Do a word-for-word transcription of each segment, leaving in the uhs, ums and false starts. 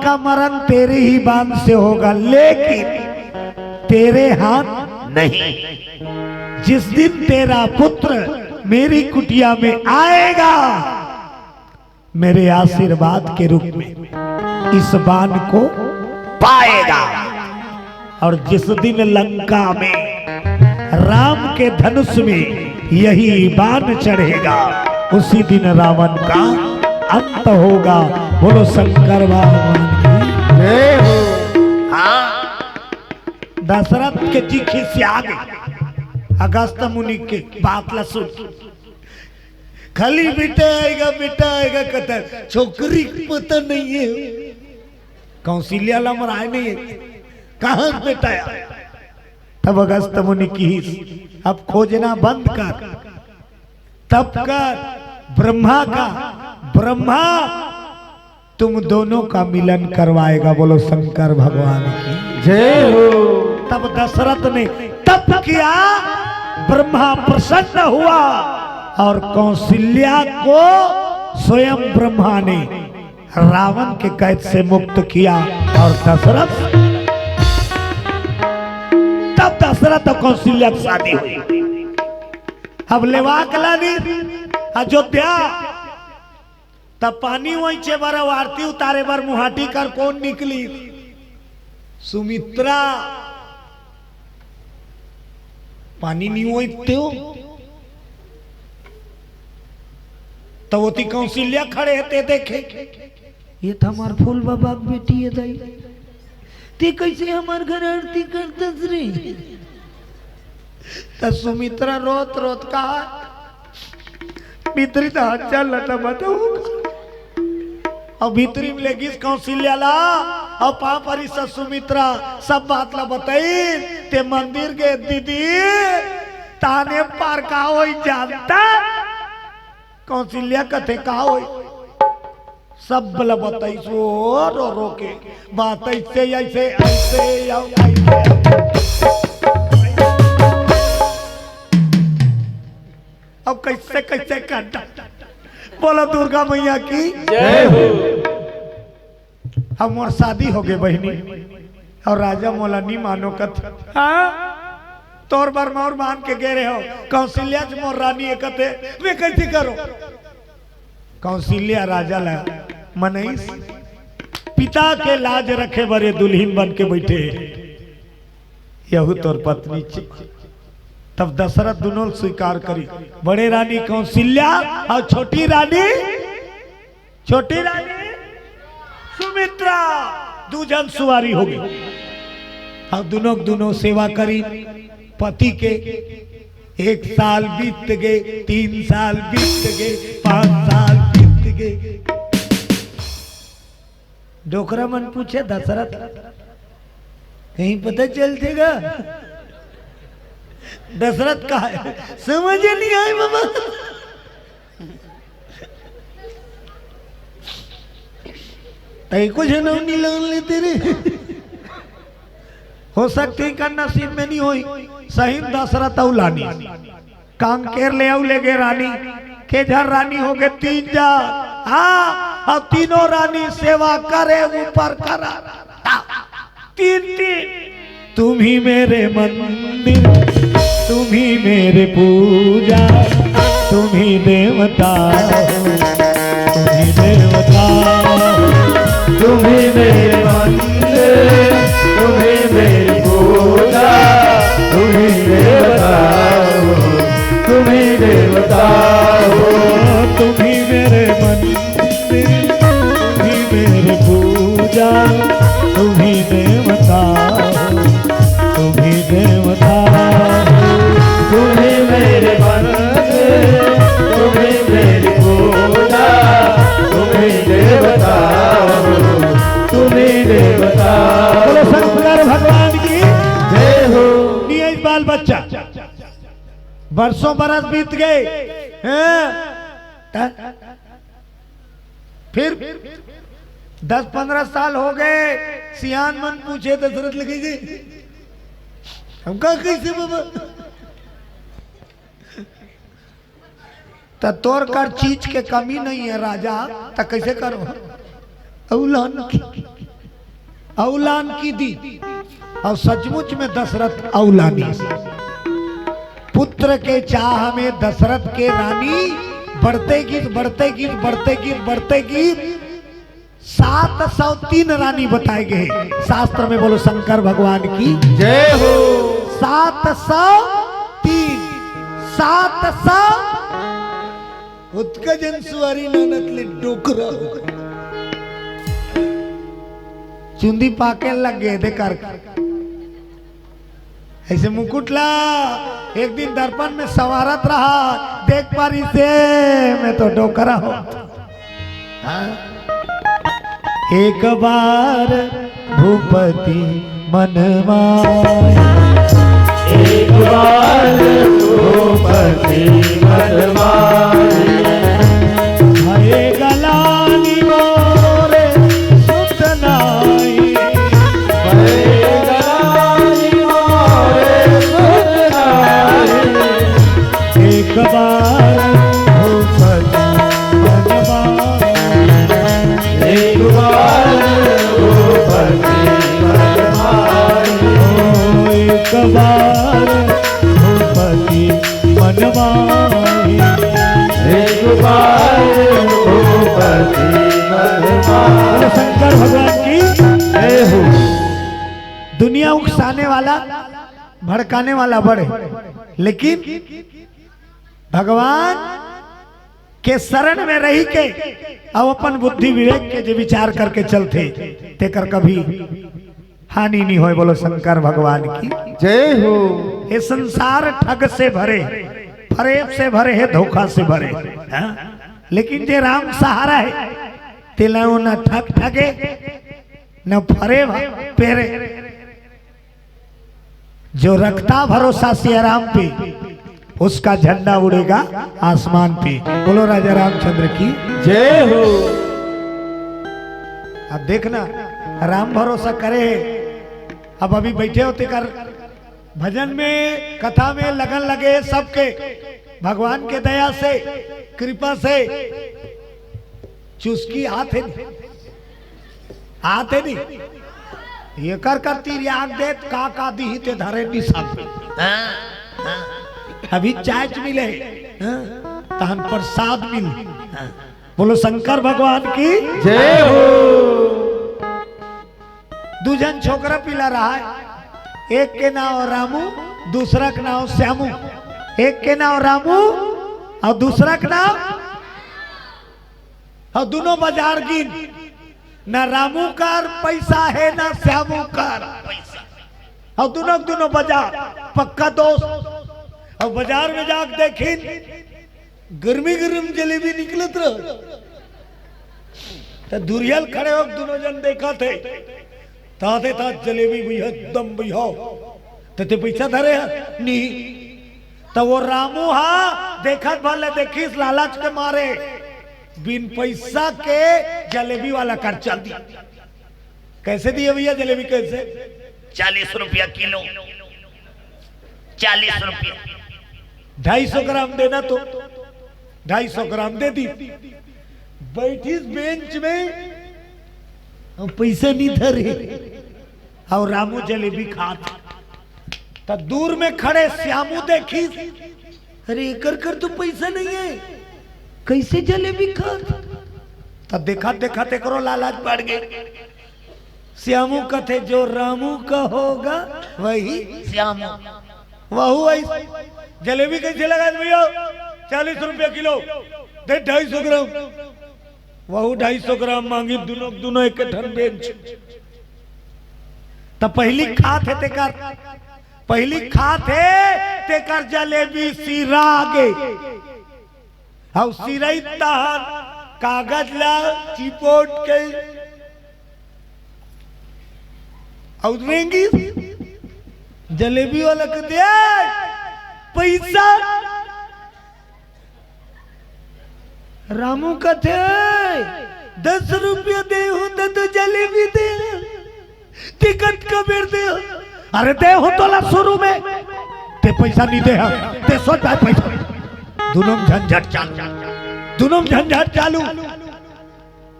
पक्का मरण तेरे ही बाण से होगा, लेकिन तेरे हाथ नहीं। जिस दिन तेरा पुत्र मेरी कुटिया में आएगा, मेरे आशीर्वाद के रूप में इस बाण को पाएगा। और जिस दिन लंका में राम के धनुष में यही बाण चढ़ेगा, उसी दिन रावण का अंत होगा। बोलो शंकर भगवान की। जय हो। हाँ, दशरथ के जी खिसिया गे अगस्त मुनि के बात ला सुन। खाली बेटा आएगा, बेटा आएगा, कहता है, छोकरी के पता नहीं है। कौशल्या ला मराए नहीं है, कहाँ से बेटा आया? तब अगस्त मुनि किहिस, अब खोजना बंद कर, तप कर, ब्रह्मा का, ब्रह्मा तुम दोनों का मिलन करवाएगा। बोलो शंकर भगवान की। जय हो। तब दशरथ ने तप किया, ब्रह्मा प्रसन्न हुआ और कौशल्या को स्वयं ब्रह्मा ने रावण के कैद से मुक्त किया। और दशरथ, तब दशरथ और कौशल्या की शादी हुई। अब लेवाक लानी अयोध्या, तब पानी वहीं चे बर, आरती उतारे बर मुहाटी कर कोन निकली? सुमित्रा। पानी नहीं होई ते हो, तो ओती कौशल्या खड़े हे, ते देखे, ये तो हमार फूल बाबा के बेटी है दाई, ते कैसे हमार घर आरती करतस रे? त सुमित्रा रोत रोत कहा, भीतरी त हच्चा लता बताऊ। अब भीतरी में लेगिस कौशल्या ला, अब पाँव परिस सुमित्रा सब बात ला बताई। ते मंदिर गे दीदी, ताने पार का होई जानता? कौशल्या कथे का होई? सब ला बताइस वो रो रो के, बात ऐसे, ऐसे, ऐसे, या ऐसे। अब कैसे, कैसे कर डाल। बोलो दुर्गा मैया की। जय हो। अब मोर शादी हो गए बहिनी, और राजा मोला नी मानो कथे। हाँ? तोर बर मोर मान के गे रहे हो, कौशल्या च मोर रानी हे कथे, मैं कैसे करो? कौशल्या राजा ला मनईस, पिता के लाज रखे बर ये दुल्हिन बन के बैठे हे, यहू तोर पत्नी च। तब दशरथ दुनों स्वीकार करी, बड़े रानी कौशल्या और छोटी रानी, छोटी रानी सुमित्रा, दू झन सुवारी हो गई। अब दुनों दुनों सेवा करी पति के। एक साल बीत गे, तीन साल बीत गे, पांच साल बीत गे। डोकरा मन पूछे दशरथ, कहीं पता चलथे गा? दशरथ का है, समझ नहीं आए बाबा। तई कुछ नौनी लान लेते रे। हो सकथे का नसीब में नहीं होई। सही दशरथ अउ लानी कांकेर ले अउ लेगे रानी के झन रानी हो गे तीन जा। हाँ, अब तीनों रानी सेवा करे ऊपर करा। तीन तीन। तुम ही मेरे मंदिर, तुम ही मेरे पूजा, तुम ही देवता हो, तुम ही देवता हो। तुम ही मेरे मंदिर, तुम ही मेरी पूजा, तुम ही देवता हो, तुम ही देवता हो। तुम ही मेरे मंदिर, तुम ही मेरी पूजा, तुम ही देवता हो, तुम ही देवता हो। तुम ही मेरे मंदिर, तुम ही मेरी पूजा, तुम ही देवता हो, तुम ही देवता हो। बोलो शंकर भगवान की जय हो। नहीं है बाल बच्चा, बरसों बरस बीत गए हैं। फिर दस पन्द्रह साल हो गए, सियान मन पूछे दशरथ लगे जी, हमका कैसे बाबा? त तोर कर चीज के कमी नहीं है राजा, त कैसे करो? अउलान की अउलान की दी। और सचमुच में दशरथ अउलानी। पुत्र के चाह में दशरथ के रानी बढ़ते गीत, बढ़ते गीत, बढ़ते गीत, बढ़ते गीत, सात सौ तीन रानी बताए गए शास्त्र में। बोलो शंकर भगवान की जय हो। सात सौ तीन, सात सौ। उतका जन सुवारी ननद ले डोकरा हो गए। चुंदी पाके लग गए दे कर। ऐसे मुकुट ला एक दिन दर्पण में संवारत रहा, देख पारी से मैं तो डोकरा हो। हाँ? एक बार भूपति मन माय। एक बार भूपति मन माय। भय गलानी मोरे सुत नाई। भय गलानी मोरे सुत नाई। एक बार भूपति मन माय। एक बार भूपति मन माय। ओ एक बार भूपति मन माय। एक बार भूपति मन माय। बोलो शंकर भगवान की जय हो। दुनिया उकसाने वाला, भड़काने वाला बड़े, लेकिन भगवान के शरण में रही के अउ अपन बुद्धि विवेक के जे विचार करके चलथे, तेकर कभी हानि नहीं होय। बोलो शंकर भगवान की जय हो। ये संसार ठग से भरे, फरेब से भरे है, धोखा से भरे, हाँ? लेकिन जे राम सहारा है, तेला वो न ठग ठगे, न फरेब पेरे। जो रखता भरोसा सिया राम पे, उसका झंडा उड़ेगा आसमान पे। बोलो राजा रामचंद्र की जय हो। अब देखना, राम भरोसा करे है। अब अभी बैठे होते कर भजन में, कथा में लगन लगे सबके, भगवान के दया से, कृपा से। चुस्की आत हे नहीं, आत हे नहीं। ये कर कर तीर आग देत, का का दीही ते धरे निशान। हाँ, हाँ। अभी चाय च मिले, हाँ, तहन प्रसाद मिल। हाँ। बोलो शंकर भगवान की जय हो। दू झन छोकरा पिला रहा है, एक के नाव रामू, दूसरा के नाव श्यामू। एक के नाव रामू और दूसरा के नाव, और दोनों बाजार गिन, ना रामू कर पैसा है ना श्यामू कर पैसा, और दोनों दोनों बाजार पक्का दोस्त। और बाजार में जाके देखिन, गरमी गरम जलेबी निकलत रह, त दुरिया ल खड़े होके दोनों जन देखत हे, ताते तात जलेबी भैया, एकदम भैया, त ते पैसा धरे ह? नहीं। त वो रामू हा देखत भर ले देखिस, लालच के मारे बिन पैसा के जलेबी वाला कर चल दी। कैसे दिए भैया जलेबी, कैसे? चालीस रुपया किलो। चालीस रुपया। ढाई सौ ग्राम देना तो ढाई सौ ग्राम दे दी। बैठिस बेंच में, हम पैसा नहीं धरे, और रामू जलेबी खात। त दूर में खड़े श्यामू देखिस, अरे एकर कर तो पैसा नहीं है, कैसे जलेबी खात? त देखत देखत एकरो लालच बढ़ गए। श्यामू कथे, "जो रामू का होगा, वही श्यामू।" वहू ऐस-, जलेबी कैसे लगा भैया? चालीस रुपया किलो, दे ढाई सौ ग्राम। वहू ढाई सौ ग्राम मांगी, दोनों, दोनों एक ठन बेंच। त पहली खात हे तेकर, पहली खात हे तेकर जलेबी सिरा गे। अउ सिरई तहन कागज ला चिपोट के अउ रेंगी। जलेबी वाला कथे, "ए, पैसा।" रामू कथे, "दस रुपया दे हो त तो जलेबी दे।" टिकट कबेर दे। अरे दे हो तोला शुरू में, ते पैसा नहीं दे हम, ते सोच भाई पैसा। दोनों में झंझट चालू, दोनों में झंझट चालू।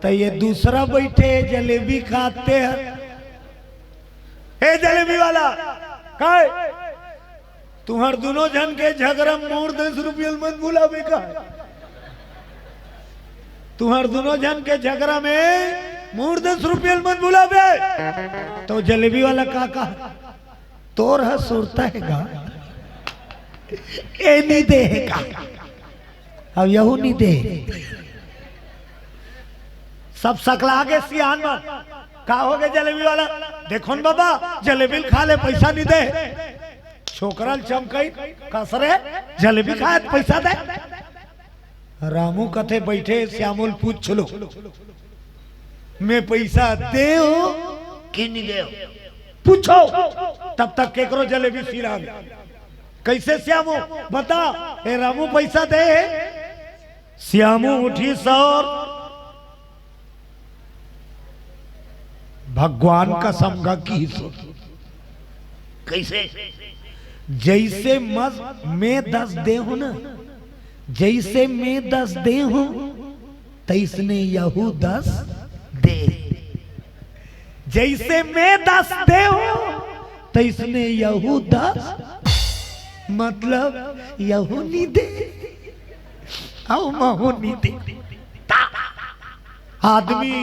तो ये दूसरा बैठे जलेबी खाते हैं, हे जलेबी वाला, काय? तुंहर दुनों झन के झगरा म मोर दस रुपया ल मत भुलाबे का? तुंहर दुनों झन के झगरा में मोर दस रुपया ल मत भुलाबे। तो जलेबी वाला का कहा? तोर ह सुरता हे गा, ए नी दे हे का? अब यहू नी दे। सब सकला गे सियान मन। का हो गे जलेबी वाला? देखो न बाबा, जलेबी ल खा ले, पैसा नी दे। छोकरा ल चमकई, कस रे, जलेबी खाए त पैसा दे। रामू कथे, बैठे श्यामू ल पूछ लो, मैं पैसा दे हो कि नी दे हो? पूछो, तब तक केकरो जलेबी सिरा गे। कैसे श्यामू? बता, ए रामू पैसा दे हे? श्यामू उठिस और भगवान कसम का किहिस। कैसे? जैसे मस-, मैं दस दे हूं ना, जैसे मैं दस दे हूं, तैसने यहू दस दे। जैसे मैं दस दे हूं, तैसने यहू दस, मतलब यहू नी दे, अउ महू नी दे। आदमी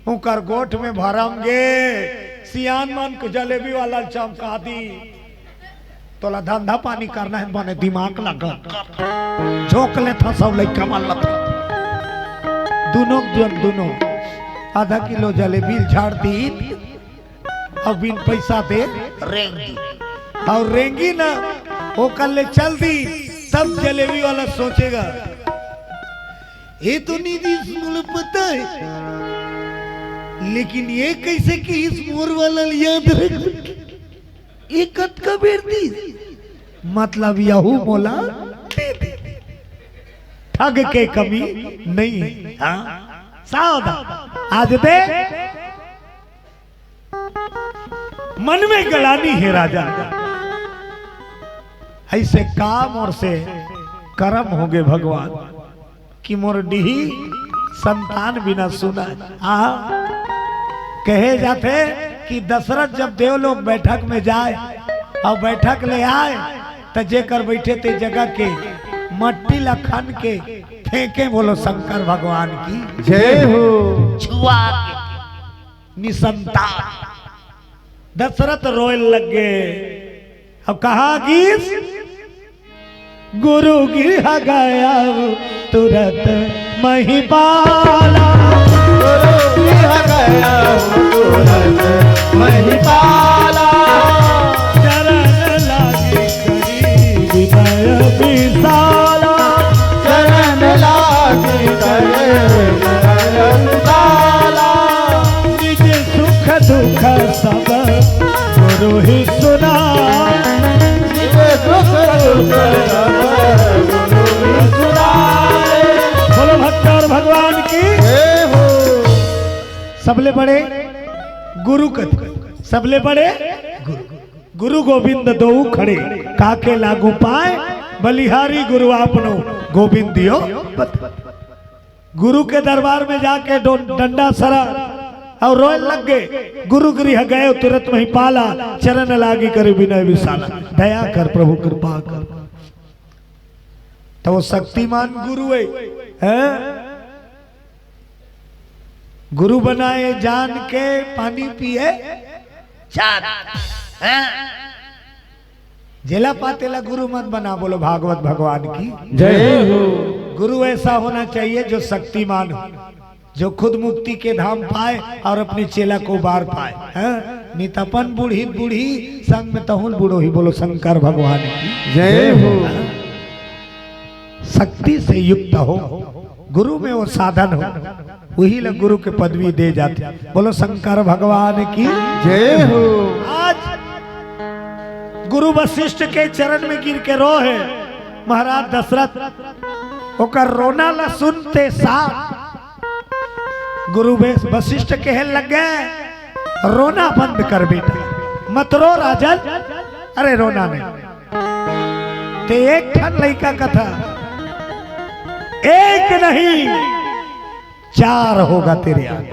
ओकर गोठ में भरम गे, सियान मन के जलेबी वाला ल चमका दी। तोला धंधा पानी करना हे, बने दिमाग लगा, झोंक लेथा सब लइका मन ल। दुनों जन, दुनों आधा किलो जलेबी ल झाड़ दी, अउ बिन पैसा दे रेंगी। अउ रेंगी ना, ओकर ले चल दी, तब जलेबी वाला सोचेगा, ये तो नी दिस, मोला पता हे, लेकिन ये कैसे किहिस, मोर वाला ल याद रख, ये कतका बेर दिस, मतलब यहू मोला दे दे। ठग के कमी नहीं हे। हाँ, सावधान। आज दे मन में गलानी हे राजा, ऐसे काम और से करम होगे भगवान, कि मोर डीही संतान बिना सुना हे। आ, कहे जाथे कि दशरथ जब देवलोक बैठक में जाय अउ बैठक ले आय, त जेकर बैठे ते जगह के मट्टी ला खन के फेंके। बोलो शंकर भगवान की जय हो। छुआ के निसंतान। दशरथ रोए लग गे। अब कहा गिस, गुरु गृह गया तुरत महिपाला। गुरु गृह गया तुरत महिपाला। चरण लागी करी विनय विशाला। चरण लागी करी विनय विशाला। निज सुख दुख सब गुरु ही सुना। निज सुख दुख सब गुरु ही सुना। बोलो भक्त और भगवान की जय हो। सबले बड़े गुरु कथे, सबले बड़े गुरु। गुरु गोविंद दोऊ खड़े, काके लागू पाए, बलिहारी गुरु आपनो, गोविंद दियो पत। गुरु के दरबार में जाके डो-, डंडा सरा अउ रोए लग गे। गुरु गृह गए तुरत महिपाला, चरण लागी करी विनय विशाला। दया कर प्रभु, कृपा कर। त वो शक्तिमान गुरु हे, हैं? गुरु बनाए जान के पानी पिए जान, हैं? जेला पातेला गुरु मत बना। बोलो भागवत भगवान की जय हो। गुरु ऐसा होना चाहिए जो शक्तिमान हो, जो खुद मुक्ति के धाम पाए और अपने चेला को बार पाए, हैं? नित अपन बूढ़ी बूढ़ी संग में तहुल बूढ़ो ही। बोलो शंकर भगवान की जय हो। शक्ति से युक्त हो, गुरु में वो साधन हो, वही ला गुरु के पदवी दे जाथे। बोलो शंकर भगवान की जय हो। आज गुरु वशिष्ठ के चरण में गिर के रो हे महाराज दशरथ। ओकर रोना ला सुनते साथ गुरु वे-, वशिष्ठ कहे लग गे, रोना बंद कर बेटा, मत रो राजन। अरे रोना नहीं, ते एक ठन लइका कथा, एक नहीं चार होगा तेरे आगे।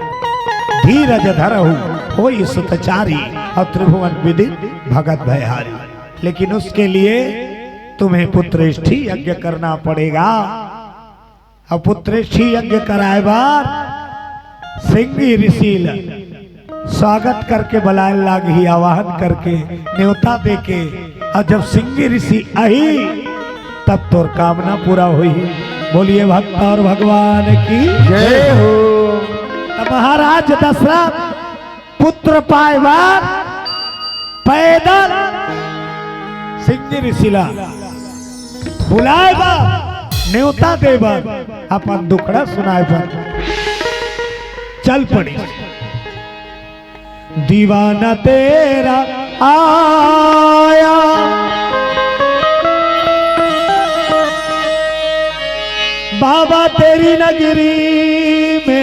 धीरज धरहु होई सुत चारी, और त्रिभुवन विदित भगत भयहारी। लेकिन उसके लिए तुम्हें पुत्रेष्ठी यज्ञ करना पड़ेगा। अब पुत्रेष्ठी यज्ञ कराए बर सिंगी ऋषि ल स्वागत करके बलाए लागही, आवाहन करके, न्योता देके, और जब सिंगी ऋषि आही, तब तोर कामना पूरा होही। बोलिए भक्त और भगवान की जय हो। तब महाराज दशरथ पुत्र पाए बर पैदल सिंगी ऋषि ला बुलाए बर, न्योता दे बर, अपन दुखड़ा सुनाए बर चल पड़ी। दीवाना तेरा आया बाबा तेरी नगरी में।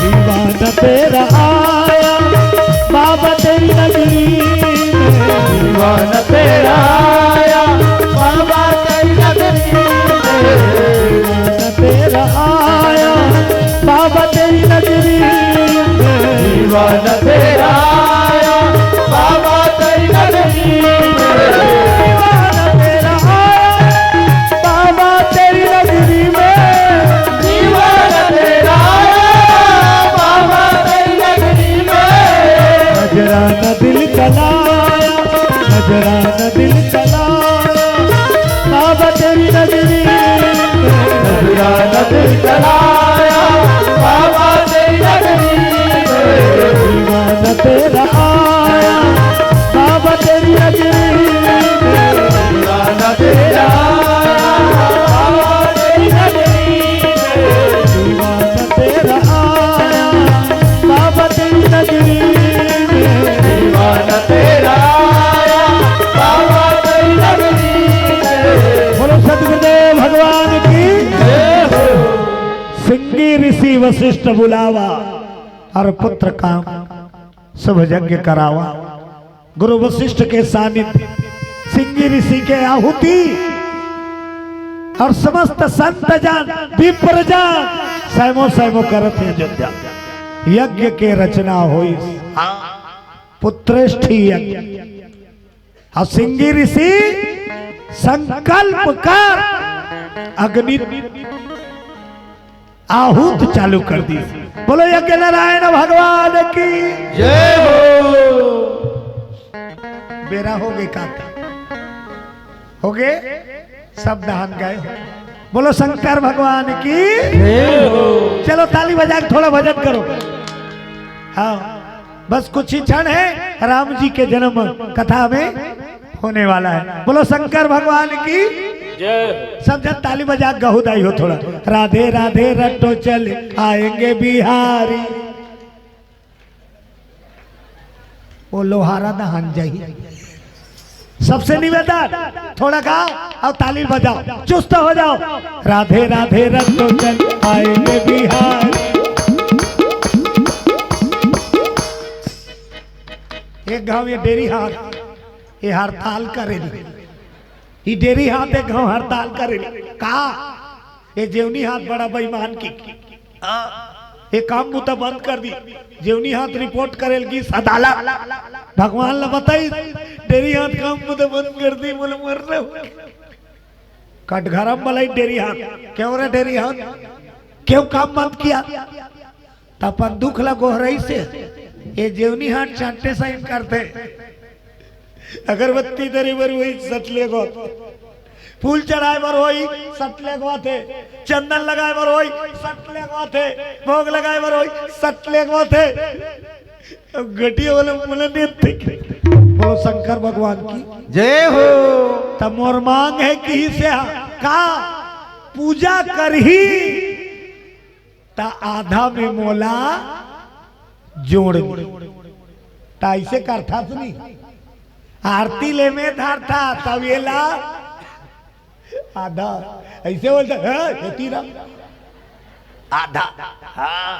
दीवाना तेरा आया बाबा तेरी नगरी में। दीवाना तेरा आया बाबा तेरी नगरी में। दीवाना तेरा आया बाबा तेरी नगरी में। दीवाना तेरा आया बाबा तेरी नगरी में। दीवाना तेरा आया बाबा तेरी नगरी में। दीवाना तेरा आया बाबा तेरी नगरी में। नजराना दिल चलाया, नजराना दिल चलाया बाबा तेरी नगरी में। नजराना दिल चलाया बाबा तेरी नगरी में। दीवाना तेरा आया बाबा तेरी नगरी में। दीवाना तेरा आया बाबा तेरी नगरी में। दीवाना तेरा आया बाबा तेरी नगरी में। दीवाना तेरा आया बाबा तेरी नगरी में। बोलो सतगुरुदेव भगवान की जय हो। सिंगी ऋषि वशिष्ठ बुलावा और पुत्र काम शुभ यज्ञ करावा। गुरु वशिष्ठ के सानिध्य, सिंगी ऋषि के आहुति और समस्त संत जन, विप्र जन सैमो सैमो करत हे अयोध्या। यज्ञ के रचना होई, पुत्रेष्ठी यज्ञ। और सिंगी ऋषि संकल्प कर अग्नि आहूत चालू कर दी। बोलो यज्ञ नारायण भगवान की जय हो। बेरा हो गए काका, हो गए, सब दहन गए। बोलो शंकर भगवान की जय हो। चलो ताली बजा के थोड़ा भजन करो। हाँ, बस कुछ ही क्षण है, राम जी के जन्म कथा में होने वाला है। बोलो शंकर भगवान की जय। सब जन ताली बजा के गहू दाई हो थोड़ा। राधे राधे रटो चले आएंगे बिहारी। वो लोहारा दहन जाही। सबसे निवेदन, थोड़ा गाओ और ताली बजाओ, चुस्त हो जाओ। राधे राधे रटो चले आएंगे बिहारी। एक गांव ये डेरी हाथ, ये हड़ताल करे नी। ई डेरी हाथ एक घाव हड़ताल करे नी। का? ये जेवनी हाथ बड़ा बेईमान की। ये काम बुता बंद कर दी। जेवनी हाथ रिपोर्ट करेल गिस अदालत। भगवान ला बताई, डेरी हाथ काम बुता बंद कर दी, बोले मर रहे हो। कटघरम बलाई डेरी हाथ। क्यों रे डेरी हाथ? क्यों काम बंद किया? त अपन दुख ला गोहरई से, ये जेवनी हाथ चांटे साइन करते। अगरबत्ती दरी बर वही सटले गोत, फूल चढ़ाए बर वही सटले गोत है, चंदन लगाए बर वही सटले गोत है, भोग लगाए बर वही सटले गोत है। अब घटिया वाले बोले नहीं थे। बोलो शंकर भगवान की जय हो। त मोर मांग है कि से का पूजा करही त आधा में मोला जोड़ दे। त ऐसे करथा सुनी, आरती ले में धरथा, तब ये ला आधा। ऐसे बोलता है, होती ना आधा। हाँ।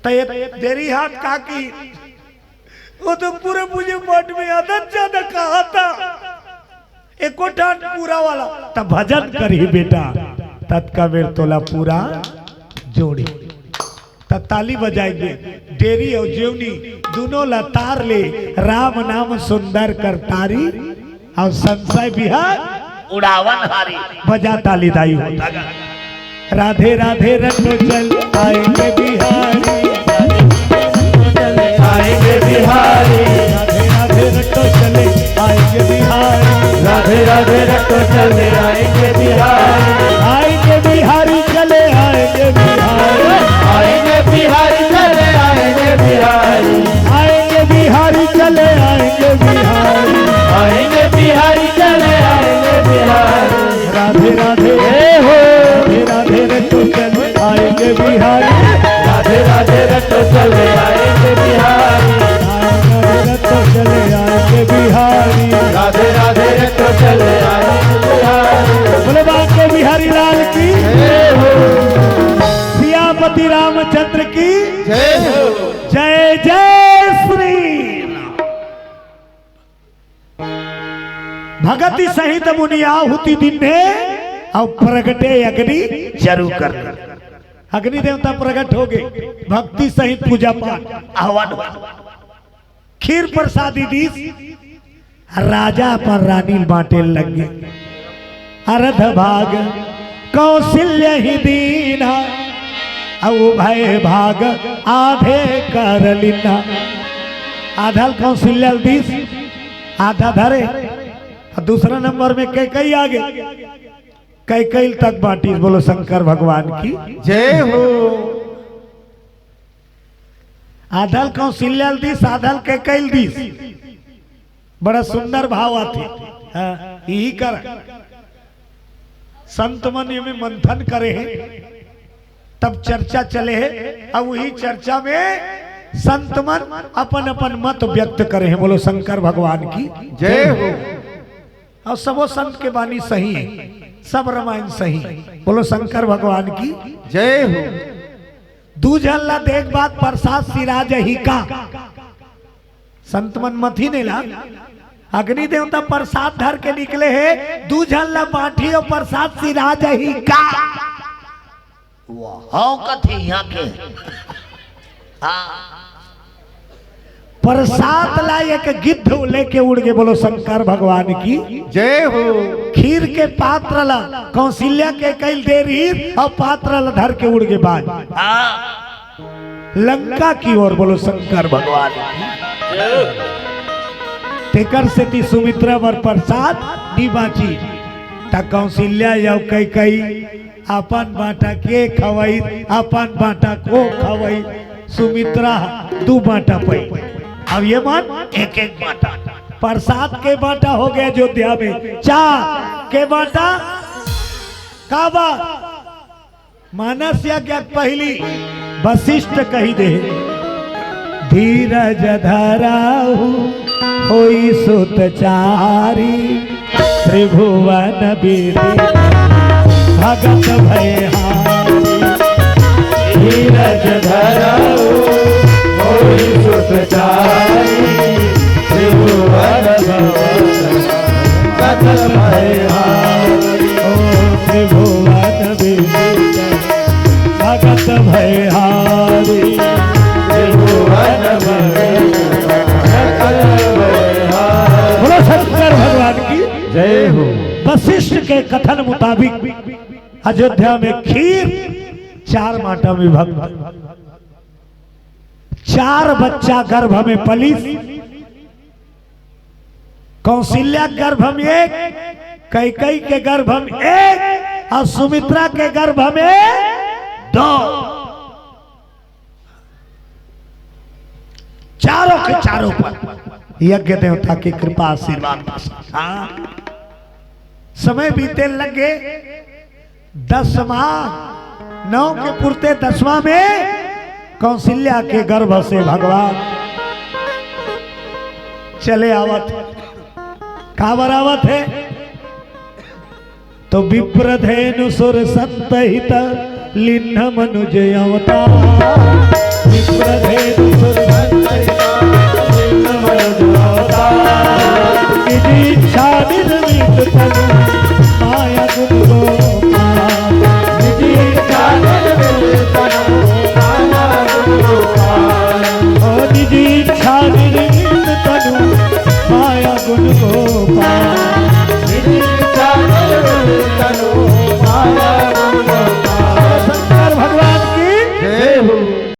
त ये देरी हाथ का की, वो तो पूरे मुझे मठ में आधा ज्यादा कहा था। एको ठान पूरा वाला। त भजन करही बेटा, ततका बेर तोला पूरा जोड़ी। त ताली बजाएंगे, डेरी अउ जेवनी दुनों ला तार ले, राम नाम सुंदर करतारी। अउ संशय बिहार उड़ावन हारी। बजा ताली दाई हो। राधे राधे रटो चल आएंगे बिहारी। आएंगे बिहारी। राधे राधे रटो चले आएंगे बिहारी। राधे राधे रटो चले आएंगे बिहारी। आएंगे बिहारी चले आएंगे बिहारी। आएंगे बिहारी चले आएंगे बिहारी। आएंगे बिहारी चले आएंगे बिहारी। आएंगे बिहारी चले आएंगे बिहारी। राधे राधे। हे हो। राधे राधे रटो चले आएंगे बिहारी। राधे राधे रटो चले आएंगे बिहारी। राधे राधे रटो चले आएंगे बिहारी। राधे राधे रटो चले आएंगे बिहारी। बोले बांके बिहारी लाल की। हे हो। सियापति रामचंद्र की। जय हो। जय जय श्री राम। भगति सहित मुनि आहुति दीन्हे, अउ प्रगटे अग्नि जरु कर। अग्नि देवता प्रगट हो गए, भक्ति सहित पूजा पाठ हवन। खीर प्रसादी दीस, राजा अपन रानी बांटे लग गए। अर्ध भाग कौशल्य ही दीन्हा, अउ उभय भाग आधे कर लीन्हा। आधा ल कौशल्या ल दीस, आधा धरे, अउ दूसरा नंबर में कैकई आ गए। कैकई तक बांटिस। बोलो शंकर भगवान की। जय हो। आधा ल कौशल्या ल दीस, आधा ल कैकई ल दीस। बड़ा सुंदर भाव आथे। हाँ, यही कर संत मन ये में मंथन करे हे, तब चर्चा चले हे। अब वही चर्चा में संत मन अपन अपन मत व्यक्त करे हे। बोलो शंकर भगवान की। जय हो। अउ सबो संत के बानी सही हे, सब रामायण सही हे। बोलो शंकर भगवान की। जय हो। दू झन ला देख बाद प्रसाद सिराजही का। संत मन मथी ने ला, अग्नि देवता प्रसाद धर के निकले हे, दू झन ला बांटही अउ प्रसाद सिराजही का। वाह, हव कथे यहाँ के। हाँ। प्रसाद ला एक गिद्ध लेके उड़ गे। बोलो शंकर भगवान की। जय हो। खीर के पात्र ला कौशल्या कैकई ल दे रही अउ पात्र ला धर के उड़ गे बाज। हाँ। लंका की ओर। बोलो शंकर भगवान की। तेकर सेती सुमित्रा बर प्रसाद नी बांची। त कौशल्या अउ कैकई अपन बांटा के खवई, अपन बांटा को खवई। सुमित्रा दू बांटा पई, अब ये मन एक एक बांटा। प्रसाद के बांटा हो गया अयोध्या में, चार के बांटा का बा? मानस यज्ञ के पहिली वशिष्ठ कहि दे, धीरज धरहु होई सुत चारी, त्रिभुवन विदित भगत भय हारी। धीरज धरहु होई सुत चारी, त्रिभुवन विदित भगत भय हारी। ओ त्रिभुवन विदित भगत भय हारी। त्रिभुवन विदित भगत भय हारी। बोलो शंकर भगवान की। जय हो। वशिष्ठ के कथन मुताबिक अयोध्या में खीर चार बांटा में विभक्त, चार बच्चा गर्भ में पलिस। कौशल्या के गर्भ में एक, कैकई के गर्भ में एक अउ सुमित्रा के गर्भ में दो। चारों के चारों पर यज्ञ देवता की कृपा आशीर्वाद बरसा। हाँ। समय बीते लगे, दस माह नौ के पुरते दसवां में कौशल्या के गर्भ से भगवान चले आवत। काबर आवत हे? तो विप्रधेनु सुर संतहित लिन्ह मनुज अवतार। विप्रधेनु सुर संतहित लिन्ह मनुज अवतार। निज इच्छा निर्मित तनु माया गुण गोपाल। निज इच्छा निर्मित तनु माया गुण गोपाल। ओ निज इच्छा निर्मित तनु माया गुण गोपाल।